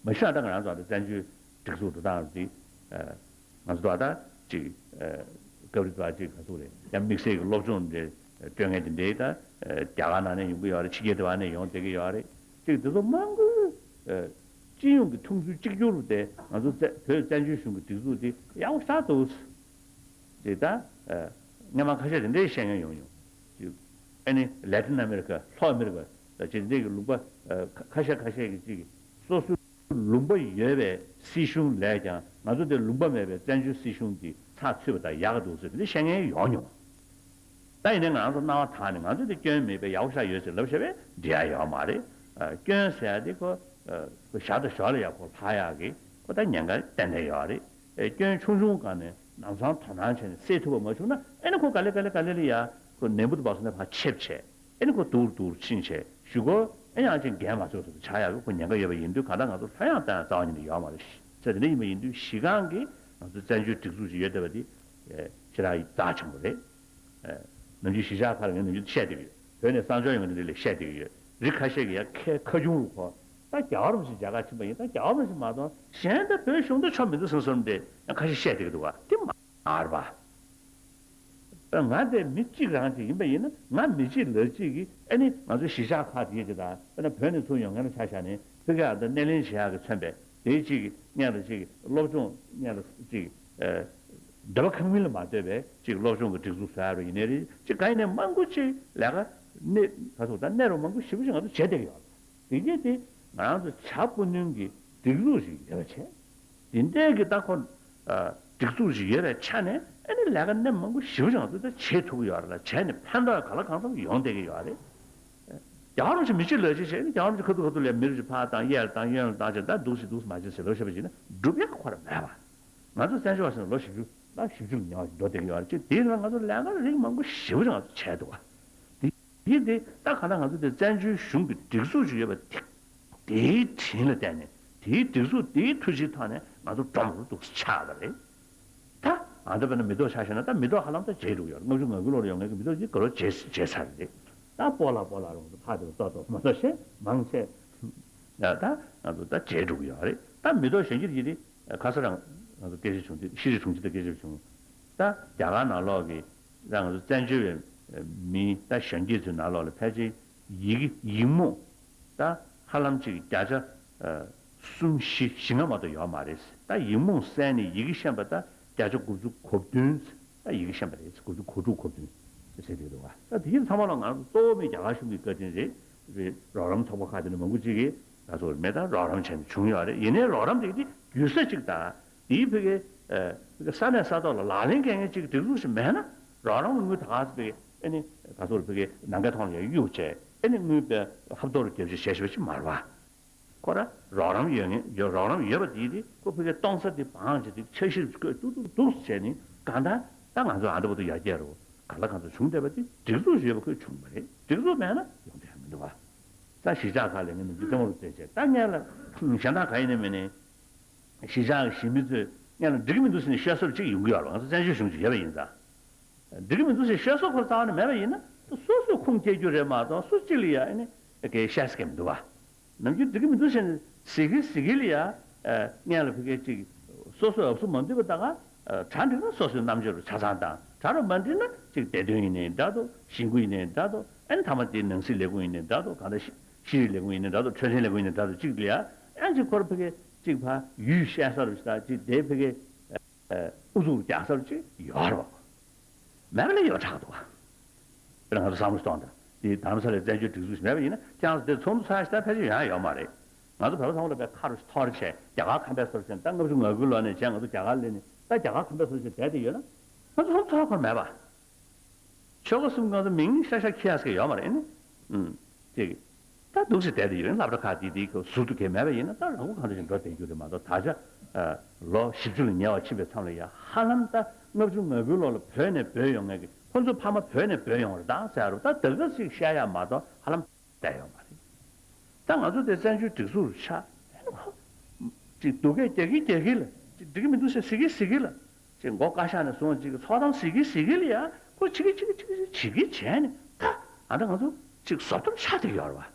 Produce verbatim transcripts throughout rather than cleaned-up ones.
མ་གཞི་ད་ང་རང་ཚོ་ད་བཙན་བྱོལ་སྒྲིག་འཛུགས་འགྲོ་སྟངས་འདི། ང་ཚོ་ད་ཅིག་སྐབས་རེ་ད་ཅིག་ག་ཚོད་རེད། ཡང་དམིགས་བསལ་གྱི་སློབ་སྦྱོང་འདི་སྤྲོད་མཁན་དེ་འདྲའི་ད་རྒྱ་གར་ནང་ནས་ཡོང་གི་ཡོད་རེད། ཕྱི་རྒྱལ་དེ་བ་ནས་ཡོང་བསྡད་ཀྱི་ཡོད་རེད། ཅིག་དེ་ཚོ་མང་པོས་སྤྱི་ཡོངས་ཀྱི་མཐོང་ཚུལ་གཅིག་གྱུར་དེ་ང་ཚོ་བཙན་བོད་བཙན་བྱོལ་གཞུང་གི་སྒྲིག་འཛུགས་འདི་ཡག་པོ་ཞེ་དྲག་འདུག་ཅེས་ད། སྔ་མ་ཁ་ཤས་དེ་འདྲའི་བཤད་མཁན་ཡོང་མྱོང་། ཅིག་ཨ་ནི་ལེ་ཏིན་ཨ་མེ་རི་ཀ། ལྷོ་ཨ་མེ་རི་ཀ་ལ་ཅིག་འདི་གི་ལུང་པ་ཁ་ཤས་ཁ་ཤས་ཀྱི་ཅིག་སོ་སོའི་ལུང་པ་ཡོད་པའི་སྲིད་གཞུང་ལས་ཀྱང་ང་ཚོ་འདིར་ལུང་པ་མེད་པའི་བཙན་བྱོལ་སྲིད་གཞུང་འདི་ཚགས་ཚུད་པ་དང་ཡག་ག་འདུག་ཟེར་དེ་འདྲ་བཤད་མཁན་ཡོང་མྱོང་། ད་ཡིན་ནའི་ང་རང་ཚོ་སྣང་བ་དག་ནས་ང་ཚོ་འདི་སྐྱོན་མེད་པའི་ཡག་པོ་ཞེ་དྲག་ཡོད་ཟེར་ལབ་བྱས་པས་འགྲིག་ཡ་ཡོད་མ་རེད། སྐྱོན་ཟེར་ཡ་དེ་ཁོ་ཁོ་ཞར་དང་ཞོར་ལ་ཡ་ཁོ་ལྷག་ཡག་གི་ཁོ་ད་ཉེན་ཁ་ཏན་ཏན་ཡོད་རེད། སྐྱོན་ཆུང་ཆུང་སྒང་ནས་ལམ་སང་དོ་སྣང་བྱས་ནས་སེལ་ཐུབ་པ་མ་བྱུང་ན་ཨེ་ནི་ཁོ་ག་ལེ་ག་ལེ་ག་ལེ་ལ་ཡ་ཁོ་ནད་འབུ་དུ་བབས་སོང་ནས་ཕར་ཆེབ་བྱས་ཨེ་ནི་ཁོ་སྡུག་རུ་སྡུག་རུ་ཕྱིན་བྱས་གཞུག་གུ་ཨེ་ཡང་ཅིག་འགན་མ་ཚོལ་ཐུབ་པ་ཆགས་ཡག་གི་ཁོ་ཉེན་ཁ་ཡོད་པ་ཡིན་དུས་གང་ལྟར་ང་ཚོ་ལྷོད་ཡངས་གཏོང་ཡག་རྩ་བ་ཉིད་ནས་ཡོད་མ་རེད། ཟེར་དེ་འདྲ་ཡིན་པ་ཡིན་དུས་གཞི་རྐང་གི་ང་ཚོ་བཙན་བྱོལ་སྒྲིག་འཛུགས་ཤིག་ཡོད་བསྡད་པ་འདི་ཞེ་དྲག་རྩ་ཆེན་པོ་རེད། ནམ་རྒྱུན་གཞིས་ཆགས་ཁག་ལ་ངས་ནམ་རྒྱུན་བཤད་བསྡད་ཀྱི་ཡོད། བོད་ནས་གསང་སྦྱོང་ཡོང་མཁན་དེ་འདྲ་ལ་བཤད་བསྡད་ཀྱི་ཡོད། རིགས་ཁ་ཤས་ཀྱིས་ཡང་ཁས་ཁ་ཆུང་རུ་གོ། ད་རྒྱལ་བ་རིན་པོ་ཆེ་མཇལ་ཁ་ཕྱིན་པ་ཡིན། ད་རྒྱལ་བ་རིན་པོ་ཆེ་མ་གཏོགས་གཞན་ད་བོད་གཞུང་དང་ཕྱོགས་མི་འདུག་བསམ་བསམ་འདྲ་ཡང་ཁ་ཤས་བཤད་བསྡད་ཀྱི་འདུག་བ། དེ་མ་རེད་པ། ང་དེ་མི་གཅིག་རང་གཅིག་ཡིན་པ་ཡིན་ན་ང་མི་གཅིག་ལབ་གཅིག་གིས་ཨ་ནི་ང་ཚོའི་གཞིས་ཆགས་ཁག་དེ་ཡོད་ཀྱི་ད་དཔེར་ན་བོད་ནས་ཚུར་ཡོང་མཁན་ལ་ཆ་བཞག་ནས་ཕ་གིར་ཨ་ད་སྣེ་ལེན་བྱེད་ཡག་གི་མཚོན་པའི་དེའི་གཅིག་གི་སྔོན་ལ་གཅིག་སློབ་སྦྱོང་སྔོན་ལ་གཅིག་འདོད་པ་ཁེངས་མིན་ལ་མ་ལྟོས་པའི་གཅིག་སློབ་སྦྱོང་གི་སྒྲིག་འཛུགས་བཟོ་ཡག་རུ་ཡིན་ནའི་རེད། གཅིག་གང་ཡིན་ནའི་མང་པོ་གཅིག་ལས་ཀ་གནས་ག་ཚོད་ད་གནས་རུ་མང་པོ་ཞེ་པོ་ཞིག་ང་ཚོ་བྱས་བསྡད་ཀྱི་ཡོད་རེད། དེ་གས་དེ་ང་རང་ཚོ་བྱ་སྤུ་ནུས་ཀྱི་སྒྲིག་འཛུགས་ཤིག་ཡོད་པ་བྱས། དེ་འདྲའི་གི་ད་ཁོ་སྒྲིག་འཛུགས་ཤིག་ཡོད་པའི་ཆ་ནས་ཨ་ནི་ལས་ཀ་གནས་མང་པོ་ཞེ་པོ་ཞིག་ང་ཚོ་ད་བྱེད་ཐུབ་ཀྱི་ཡོད་རེད་ལ། བྱས་ནས་ཕན་ཐོགས་ག་ལ་གང་འཚམ་ཡོང་བསྡད་ཀྱི་ཡོད་རེད། རྒྱལ་བ་རིན་པོ་ཆེ་མི་གཅིག་ལ་གཅིག་བྱས་ནས་རྒྱལ་བ་རིན་པོ་ཆེ་ཁ་ཐུག་ཁ་ཐུག་ལ་མི་རུ་ཅིག་ཕར་བཏང་གཡས་ལ་བཏང་གཡོན་ལ་བཏང་བྱས་ད་འདུག་སེ་འདུག་སེ་མ་བྱེད་ཟེར་ལབ་བྱས་པ་ཡིན་ན་འགྲུབ་ཡག་ཁོ་ར་མེད་པ། ང་ཚོ་བཙན་བྱོལ་བ་ཟེར་ན་ལོ་བཞི་བཅུ་ད་བཞི་བཅུ་ལ་ཉེ་བ་ཞིག་འགྲོ་བསྡད་ཀྱི་ཡོད་རེད། ཅིག་དེའི་ནང་ང་ཚོ་ལས་ཀ་རིགས་མང་པོ་ཞེ་པོ་ཅིག་ང་ཚོ་བྱས་འདུག་བ། དེ་དེ་དེ་ད་ག་ད་ང་ཚོ་དེ་བཙན་བྱོལ་གཞུང་གི་སྒྲིག་འཛུགས་ཅིག་ཡོད་པ་དེ་དེའི་དྲིན་ལ་བརྟེན་ནས་དེའི་སྒྲིག་འཛུགས་དེའི་ཐུགས་རྗེའི་ཐོག་ནས་ང་ཚོ་འགྲོ་མ་རུ་འདུག་སེ་ཆགས་པ་རེད། ད་ང་ཚོ་དཔེར་ན་མི་ཐོག་ཆ་བཞག་ན་ད་མི་ཐོག་ཧ་ལམ་ད་བརྗེད་འགྲོ་གི་ཡོད་རེད། ལྔ་བཅུ་ང་དགུ་ལོར་ཡོང་མཁན་གྱི་མི་ཐོག་ཅིག་ག་ལོ་བརྗེད་བརྗེད་ཚར་རེད། ད་སྤོ་ལགས་སྤོ་ལགས་རང་ཚོ་ཕར་དེ་ལ་ཏོག་ཏོག་མ་གཏོགས་གཞན་མང་ཆེ་ད་ང་ཚོ་ད་བརྗེད་འགྲོ་གི་ཡོད་རེད། ད་མི་ཐོག་གཞོན་སྐྱེས་ཀྱི་དེ་ཁ་ས་རང་ང་ཚོ་སྐད་ཆ་བྱུང་དུས་ཤེས་རིག་དྲུང་ཆེ་དང་སྐད་ཆ་བྱུང་། ད་རྒྱ་གར་ནང་ལོགས་ཀྱི་ད་ང་ཚོ་བཙན་བྱོལ་བའི་མི་ད་གཞོན་སྐྱེས་ཚོའི་ནང་ལོགས་ལ་ཕལ་ཆེར་ཡི་གེ་ཡིག་རྨོངས་ད་ཧ་ལམ་ཅིག་བརྒྱ་ཆ་གསུམ་བཞི་བཞི་ལྔ་མ་གཏོགས་ཡོད་མ་རེད། ད་ཡིག་རྨོངས་སེལ་ནས་ཡི་གེ་ཤེས་པ་ད་བརྒྱ་ཆ་དགུ་བཅུ་གོ་བདུན་ད་ཡི་གེ་ཤེས་པ་རེད། དགུ་བཅུ་གོ་དྲུག་གོ་བདུན་ཟེར་གྱི་འདུག་བ། ད་དེ་ཚང་མ་ལ་ང་ཚོ་གཙོ་བོ་མི་རྒྱ་གར་གཞུང་གི་བཀའ་དྲིན་རེད། རོགས་རམ་ཚོགས་པ་ཁག་དེ་འདྲ་མང་པོ་ཅིག་གིས་ང་ཚོར་མེད་ད་རོགས་རམ་བྱས་ནས་བྱུང་ཡོད་རེད། ཡིན་ནའི་རོགས་རམ་དེ་དེ་རྒྱུ་ས་ཅིག་དང་དེའི་ཕ་གི་ས་གནས་ས་ཐོག་ལ་ལག་ལེན་འཁེལ་མཁན་ཅིག་སྒྲིག་འཛུགས་ཤིག་མེད་ན་རོགས་རམ་གྱི་དངུལ་ད་ག་ཚོད་ཕ་གི་ཨ་ནི་ང་ཚོར་ཕ་གི་ནམ་མཁའི་མཐོངས་ལ་ཡང་གཡུག་བྱས་ཨ་ནི་དངུལ་དཔེ་ཧབ་ཐོབ་རུ་རྒྱབ་བྱས་བྱས་བྱས་པ་ཅིག་མ་རེད་བ། ཁོ་ར་རོགས་རམ་ཡོད་ངེས་ཡོད། རོགས་རམ་ཡོད་པ་དེ་དེ་ཁོ་ཕ་གི་གཏོང་ས་དེ་བང་བྱས་དེ་འཆར་གཞི་བཀོད་ཏུག་ཏུག་ཏུག་བྱས་ནས་གང་ལྟར་ད་ང་ཚོ་ཨ་འདྲ་པོ་དུ་ཡར་རྒྱས་རུ་ག་ལ་གང་ཚོ་བྱུང་བསྡད་པ་དེ་སྒྲིག་འཛུགས་ཡོད་པ་ཁོས་བྱུང་བ་རེད། སྒྲིག་འཛུགས་མེད་ན་ཡོང་བསྡད་ཡ་མི་འདུག་བ། ད་གཞིས་ཆགས་ཁག་ལ་ངས་ནམ་རྒྱུན་ལྟད་མོ་རུ་བལྟས་བྱས་ད་སྔོན་ལ་གཞན་དག་ག་ཡིན་ནའི་མིན་ནའི་གཞིས་ཆགས་ཀྱི་གཞིས་མི་ཚོས་སྔོན་ལ་འགྲིག་གི་མི་འདུག་ཟེར་ནས་བཤད་སྲོལ་ཅིག་ཡོང་གི་ཡོད་རེད་བ། ང་ཚོ་བཙན་བྱོལ་གཞུང་ཅིག་ཡོད་པ་ཡིན་ཙང་། འགྲིག་གི་མི་འདུག་ཟེར་བཤད་སྲོལ་ཁོ་རྩ་བ་ནས་མེད་པ་ཡིན་ན་སོ་སོས་ཁུངས་སྐྱེལ་རྒྱུ་རེད་མ་གཏོགས་སུ་གཅིག་ལ་ཡ་ཨ་ནི་གའི་བཤད་ས་གའི་མི་འདུག་བ། ནམ་རྒྱུན་འགྲིག་གི་མི་འདུག་ཟེར་ནས་ཟེར་གི་ཟེར་གི་ལ་ཡ། སྔོན་ལ་ཕ་གི་ཅིག་སོ་སོའི་འུབ་སུ་མ་འདུས་པ་ད་ག་གྲ་འགྲིག་ན་སོ་སོའི་རྣམ་དཔྱོད་རུ་ཆ་ཚང་དང་གྲ་རུ་མ་འགྲིག་ན་ཅིག་བདེ་དོན་ཡིན་ནའི་འདྲ་འདུག་ཞིང་ཁུ་ཡིན་ནའི་འདྲ་འདུག་ཨ་ནི་མཐའ་མ་དེ་ནང་སྲིད་ལས་ཁུངས་ཡིན་ནའི་འདྲ་འདུག་གང་ལྟར་ཤེས་རིག་ལས་ཁུངས་ཡིན་ནའི་འདྲ་འདུག་འཕྲོད་བསྟེན་ལས་ཁུངས་ཡིན་ནའི་འདྲ་འདུག་ཅིག་ལ་ཡ་ཨ་ཅིག་ཁོ་ར་ཕ་གི་ཅིག་ཕ་ཡུལ་བཤད་ས་རུ་ཞིག་དང་ཅིག་དེ་ཕ་གི་ཨུ་ཚུགས་རྒྱག་ས་རུ་ཅིག་ཡོད་རེད་བ། མེད་པ་ལས་ཡོད་ཆགས་འདུག་བ། དཔེར་ན་ང་ཚོ་བསམ་བློ་གཏོང་དང་དེ་དྷ་རམ་ས་ལའི་བཙན་བྱོལ་སྒྲིག་འཛུགས་ཤིག་མེད་པ་ཡིན་ན་ཁྱེད་རང་ཚོ་དེ་ཚོགས་འདུ་ཚོགས་ཡ་ཞིག་ད་ཕལ་ཆེར་ཡོང་ཡ་ཡོད་མ་རེད། ང་ཚོ་བོད་པ་ཚང་མ་ལ་དཔེ་ཁ་རུ་ཞིག་འཐོར་བྱས་རྒྱ་གར་ཁམས་པའི་སོར་ཆེན་ད་ལྔ་བཅུ་ང་དགུ་ལོ་ནས་བྱས་ང་ཚོ་རྒྱ་གར་སླེབས་ནས་ད་རྒྱ་གར་ཁམས་པའི་སོར་ཆེན་བསྡད་དེ་ཡོད་ན་ང་ཚོ་ཚོགས་འདུ་ཚོགས་ཁོར་མེད་པ། ཆོལ་ཁ་གསུམ་གང་ཚོ་མིང་ཤ་ཤ་ཁྱི་ཡ་ཟེར་ཡོད་མ་རེད་ཨ་ནི། ཨུམ། ཅིག་ད་འདུག་སེ་བསྡད་དེ་ཡོད་ན་སློབ་གྲྭ་ཁག་དེ་དེའི་ཁོ་ཟུར་དུ་གས་མེད་པ་ཡིན་ན་ད་རང་མགོ་གང་ཚོ་ཞིག་འགྲོ་བསྡད་རྒྱུ་རེད་མ་གཏོགས་ད་ཆ། ལོ་བཞི་བཅུ་ལ་ཉེ་བ་ཕྱིན་པའི་མཚམས་ལ་ཡ་ཧ་ལམ་ད་ལྔ་བཅུ་ང་དགུའི་ལོ་ལ་བོད་ནས་བྲོས་ཡོང་མཁན་གྱི་ཁོ་ཚོ་ཕ་མ་བོད་ནས་བྲོས་ཡོང་བ་རེད་ད་ཟེར་རུ་ད་ད་ག་ཞིག་བཤད་ཡ་མ་གཏོགས་ཧ་ལམ་བསྡད་ཡོད་མ་རེད། ད་ང་ཚོ་དེ་བཙན་བྱོལ་སྒྲིག་འཛུགས་རུ་ཆགས་ཨེ་ནི་ཁོ། ཅིག་སྡུག་སྐད་རྒྱག་གི་རྒྱག་གི་ལ་ཅིག་འགྲིག་གི་མི་འདུག་ཟེར་ཟེར་གི་ཟེར་གི་ལ། ཅིག་མགོ་བཀའ་ཤག་ནས་བཟུང་ཅིག་ཚོགས་གཏམ་ཟེར་གི་ཟེར་གི་ལ་ཡ་ཁོ་བྱེད་གི་བྱེད་གི་བྱེད་གི་བྱེད་གི་བྱས་ནས་ད་ཨ་ད་ང་ཚོ་ཅིག་བཟོ་གཏམ་ཆགས་བསྡད་ཡོད་རེད་བ།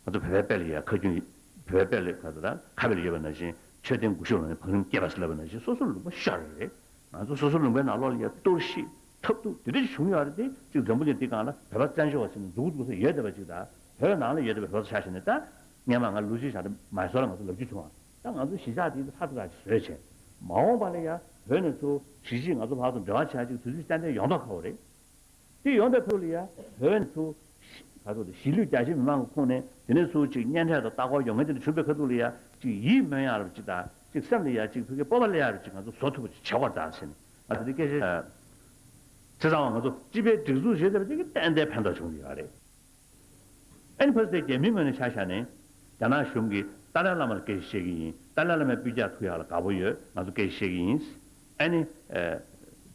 ང་ཚོ་བོད་པའི་དཔེ་ལ་ཡ་ཁ་རྒྱུན་ བོད་པའི་ལས་ཁ་ཚ་དང་ཁ་བེ་ལ་ཡོད་པ་ནང་བཞིན་ཆོས་ལྡན་སྒོ་ཕྱུགས་ལ་ནི་བང་རིམ་སྐྱེས་པ་ཟེར་ལབ་པ་ནང་བཞིན་སོ་སོ་ལུང་པ་ཤོར་རེད། ང་ཚོ་སོ་སོ་ལུང་པའི་ནང་ལོགས་ལ་ཡ་གཏོར་བཤིག་ཐབས་སྡུག་དེ་འདྲ་ཞིག་བྱུང་ཡོད་རེད་དེ། གཅིག་འཛམ་བུ་གླིང་འདི་སྒང་ལ་བོད་པ་བཙན་བྱོལ་བ་ཟེར་ནས་འཛུགས་འཛུགས་ས་ཡོད་བསྡད་པ་ཅིག་དང་། བོད་ནང་ལ་ཡོད་བསྡད་པའི་བོད་པ་ཆ་བཞག་ནས་ད་སྔས་མ་ང་ལུག་ཕྱིའི་བྱང་ཐང་མའི་སོར་ལ་ང་ཚོ་ལབ་རྒྱུ་བྱུང་བ། ད་ང་ཚོ་གཞིས་ཆགས་དེ་ཧྲག་ཏུ་རག་ཅིག་བཟོས་བྱས། མ་འོངས་པ་ལ་ཡ་བོད་ནས་ཚུར་གཞིས་བྱེས་ང་ཚོ་བར་དུ་འབྲེལ་བ་བྱ་ཅིག་དུས་ཚོད་ཏན་ཏན་ཡོང་མདོག་ཁ་པོ་རེད། དེ་ཡོང་པའི་ཁུལ་ལ་ཡ་བོད་ནས་ཚུར་གཞིས་ག་ཚོད་དེ་གཞིས་ལུས་རྒྱ་ཆེ་མི་མང་གི་ཁོངས་ནས་དེ་ནས་ཚུར་ཅིག་གཉེན་འཕྲད་དང་ལྟ་སྐོར་ཡོང་མཁན་དེ་འདྲ་བྱུང་པའི་ཁ་ཐུག་ལ་ཡ་ཅིག་ཡིད་སྨོན་ཡག་རབ་ཅིག་དང་ཅིག་སེམས་ལ་ཡ་ཅིག་ཕ་གི་སྤོབས་པ་སླེབས་ཡག་རབ་ཅིག་ང་ཚོ་བཟོ་ཐུབ་པ་ཅིག་བྱེད་དགོས་རེད་ད་ཟེར་ནས། ང་ཚོ་འདི་སྐད་ཆ་བྱས་ཙང་ང་ཚོ་སྤྱི་པའི་སྒྲིག་འཛུགས་ཞེས་བྱ་བ་དེ་གི་ཏན་ཏན་ཕན་ཐོགས་བྱུང་གི་ཡོད་རེད། ཨ་ནི་ཕ་སི་ཏེ་རྒྱ་མིའི་ངོས་ནས་ཆ་བཞག་ནས་རྒྱ་ནག་གཞུང་གིས་ཏཱ་ལའི་བླ་མར་སྐད་ཆ་བཤད་ཀྱི་ཡིན། ཏཱ་ལའི་བླ་མའི་སྤུས་ཀྱག་ཐུག་ཡག་ལ་དགའ་པོ་ཡོད། ང་ཚོ་སྐད་ཆ་བཤད་ཀྱི་ཡིན། ཨ་ནི་ཨ་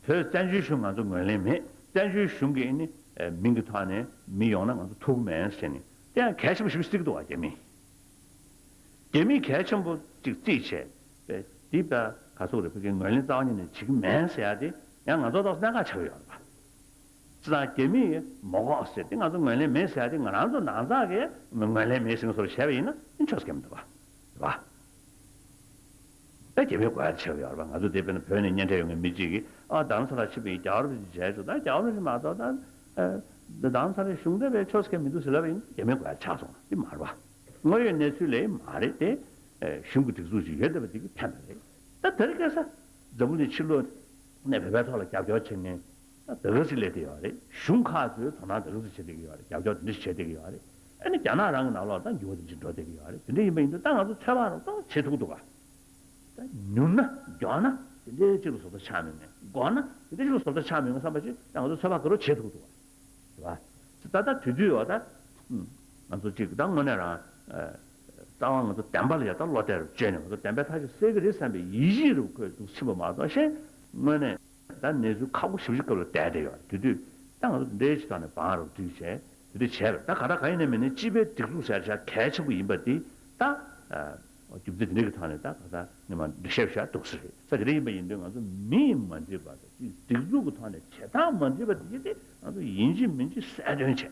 བོད་བཙན་བྱོལ་གཞུང་ང་ཚོ་ངོས་ལེན་མེད། བཙན་བྱོལ་གཞུང་གི་ཨ་ནི་ཨ་མིང་གི་ཐོག་ནས་མི་ཡོང་ན་ང་ཚོ་ཐུག་གི་མེད་ཟེར་ནས་དེ་ཡང་གལ་ཆེན་པོ་ཞེ་པོ་བརྩི་གི་འདུག་བ། རྒྱ་མིས། རྒྱ་མིས་གལ་ཆེན་པོ་ཅིག་བརྩིས་བྱས་པས་འདི་པ་ག་ཚོད་རེད་ཕ་གི་ངོས་ལེན་རྩ་བ་ཉིད་ནས་བྱེད་ཀྱི་མེད་ཟེར་ཡག་དེ་ཡང་ང་ཚོ་ཏོག་ཙམ་གནད་འགག་ཆགས་ཀྱི་ཡོད་རེད་པ། སྤྱིར་བཏང་རྒྱ་མིས་མ་དགོས་ཟེར་ཏེ་ང་ཚོ་ངོས་ལེན་མེད་ཟེར་ཏེ་ང་རང་ཚོ་ནང་ཚགས་ཀྱིས་ངོས་ལེན་མེད་ཟེར་བཟོ་འདྲ་བྱས་པ་ཡིན་ན་ཨིན་ཆོག་ས་མི་འདུག་བ། རེད་བ། ད་རྒྱ་མིས་དགོས་ཡག་ཆེ་བ་ཡོད་རེད་བ། ང་ཚོ་དེ་དཔེར་ན་བོད་ནས་གཉེན་འཕྲད་ཡོང་མཁན་མི་གཅིག་གིས་ཨ་རྡ་རམ་ས་ལར་ཕྱིན་པ་ཡིན། རྒྱལ་བ་རིན་པོ་ཆེ་མཇལ་ཆོག་ད་རྒྱལ་བ་རིན་པོ་ཆེ་མ་གཏོགས་ད་རྡ་རམ་ས་ལའི་གཞུང་འབྲེལ་བའི་ཆོག་ས་མི་འདུག་ཟེར་ལབ་པ་ཡིན་ན་རྒྱ་མིས་དགོས་ཡག་ཆགས་སོང་བ། དེ་མ་རེད་བ། དངོས་ཡོད་གནས་ཚུལ་ལ་མ་རེད་དེ། གཞུང་གི་སྒྲིག་འཛུགས་ཤིག་ཡོད་བསྡད་པ་དེ་གིས་ཕན་པ་རེད། ད་དེ་རིང་ཁ་སང་འཛམ་བུ་གླིང་ཕྱི་ལོགས་ནས་བོད་པའི་ཐོག་ལ་རྒྱབ་སྐྱོར་བྱེད་མཁན་ད་ད་ག་ཚོད་སླེབས་བསྡད་ཡོད་རེད། གཞུང་ཁག་ཚོས་དོ་སྣང་ད་ག་ཚོད་བྱེད་བསྡད་ཀྱི་ཡོད་རེད། རྒྱབ་སྐྱོར་དེ་འདྲ་བྱེད་བསྡད་ཀྱི་ཡོད་རེད། ཨ་ནི་རྒྱ་ནག་རང་གི་ནང་ལོགས་ད་འགྱུར་བ་དེ་འདྲ་འགྲོ་བསྡད་ཀྱི་ཡོད་རེད། དེ་འདྲ་ཡིན་པ་ཡིན་དུས་ད་ང་ཚོ་ཚོད་དཔག་རང་ཏོག་ཙམ་བྱེད་ཐུབ་འདུག་ག་ད་ཉུང་ན་མགྱོགས་ན་དེ་འདྲའི་ཅིག་ལ་བཟོ་ལྟ་ཆགས་མེད་ངེས། འགོར་ན་དེ་འདྲའི་ཅིག་ལ་བཟོ་ལྟ་ཆགས་མེད་ངེས་བསམ་པ་ཅིག་ད་ང་ཚོ་ཚོད་དཔག་ག་རེ་བྱེད་ཐུབ་འདུག་ག་རེད་བ། ད་ལྟ་དུས་ཚོད་ཡོད་ད། ང་ཚོ་གཅིག་ད་དངོས་གནས་རང་རྩ་བ་ང་ཚོ་བདེན་པ་ལ་ཡ་ད་བློ་གཏད་རུ་བཅོལ་ནས་ང་ཚོ་བདེན་པའི་ཐག་གཅོད་སེལ་གི་རེད་བསམ་པའི་ཡིད་ཆེས་རུ་ཁོས་འདུག་ཕྱིན་པ་མ་གཏོགས་གཞན་དངོས་གནས་ད་གནས་ཚུལ་ཁག་པོ་ཞེ་པོ་ཅིག་སྐབས་ལ་བསྡད་བསྡད་ཡོད། དེ་དུས་ད་ང་ཚོ་འདི་འདྲའི་ཅིག་ཐོག་ནས་བང་རུ་བསྒྲིགས་བྱས་དེ་འདྲ་བྱས་པ་ད་ག་ད་ག་ཡིན་ནའི་མིན་ནའི་སྤྱི་པའི་སྒྲིག་འཛུགས་ཟེར་ཡག་གལ་ཆེན་པོ་ཡིན་པ་འདི་ད། རྒྱུ་མཚན་དེ་འདྲ་གི་ཐོག་ནས་ད་ག་ད་ངས་མ་འདི་བཤད་བཤད་འདུག་ས་རེད། ས་དེ་འདྲ་ཡིན་པ་ཡིན་དུས་ང་ཚོ་མི་ཡིས་མ་འགྲིག་པ་དང་སྒྲིག་འཛུགས་ཀྱི་ཐོག་ནས་བྱེད་སྟངས་མ་འགྲིག་པ་དེ་དེ་ང་ཚོ་ཡིན་གཅིག་མིན་གཅིག་གསལ་སྟོན་བྱས།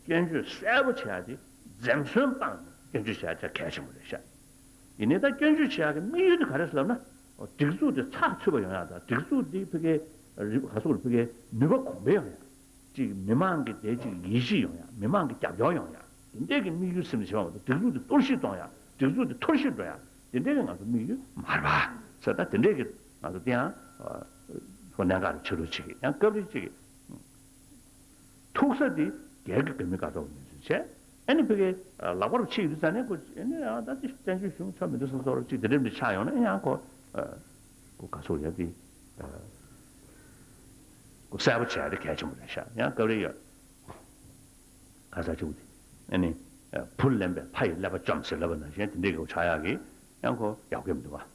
སྐྱོན་བརྗོད་གསལ་པོ་བྱེད་ཡག་དེ་འཛེམ་ཟོན་སྤངས་ནས་སྐྱོན་བརྗོད་བྱེད་ཡག་ཆ་གལ་ཆེན་པོ་རེད་ཤག་ཡིན་ནའི་ད་སྐྱོན་བརྗོད་བྱེད་ཡག་གི་དམིགས་ཡུལ་དེ་ག་རེ་ཟེར་ལབ་ན། སྒྲིག་འཛུགས་དེ་ཚགས་ཚུད་པ་ཡོང་ཡག་དང་སྒྲིག་འཛུགས་དེ་ཕ་གིའི་རི་ག་སོགས་ཕ་གིའི་ནུས་པ་གོང་འཕེལ་ཡོང་ཡག་ཅིག་མི་མང་གི་དེ་ཅིག་ཡིད་ཆེས་ཡོང་ཡག་མི་མང་གི་རྒྱབ་སྐྱོར་ཡོང་ཡག་དེ་འདྲས་ཀྱི་དམིགས་ཡུལ་སེམས་ནས་བྱེད་པ་མ་གཏོགས་སྒྲིག་འཛུགས་དེ་གཏོར་བཤིག་གཏོང་ཡག་སྒྲིག་འཛུགས་དེ་འཐོར་བཤིག་འགྲོ་ཡག་དེ་འདྲས་ཀྱི་ང་ཚོ་དམིགས་ཡུལ་མ་རེད་པ། ཟེར་ད་དེ་འདྲས་ཀྱི་ང་ཚོ་དེ་ཡང་ཁོ་གནད་འགག་རུ་ཆགས་འགྲོ་བྱེད་ཀྱི་ཡང་སྐབས་རེ་ཅིག་ཐུག་ས་དེ་རྒྱལ་ཁབ་ཀྱི་མི་དགའ་ཐོག་ངོས་འཛིན་བྱས། ཨ་ནི་ཕ་གི་ལག་པ་རུ་ཕྱིན་ཡོད་དུས་ཙང་ནས་ཁོ་ཨ་ནི་ཡང་ད་དེ་བཙན་བྱོལ་གཞུང་ཆོག་མི་འདུག་བསམ་སོགས་རུ་ཅིག་དེ་འདྲས་མི་ཆགས་ཡོང་ན་ཡང་ཁོ་ཁོ་ག་ཚོད་ཡ་དེ་ཁོ་གསལ་པོ་བྱས་ཏེ་གལ་ཆེན་པོ་རེད་ཤག་ཡང་སྐབས་རེ་ཡོད། ག་ས་ཆུ་དེ་ཨ་ནི་བུ་ལེན་པས་ཕ་ཡི་ཀླད་པ་བཅོམ་ཟེར་ལབ་པ་ནང་བཞིན་དེ་འདྲས་ཀྱི་ཆགས་ཡག་གི་ཡང་ཁོ་ཡག་གི་མི་འདུག་བ།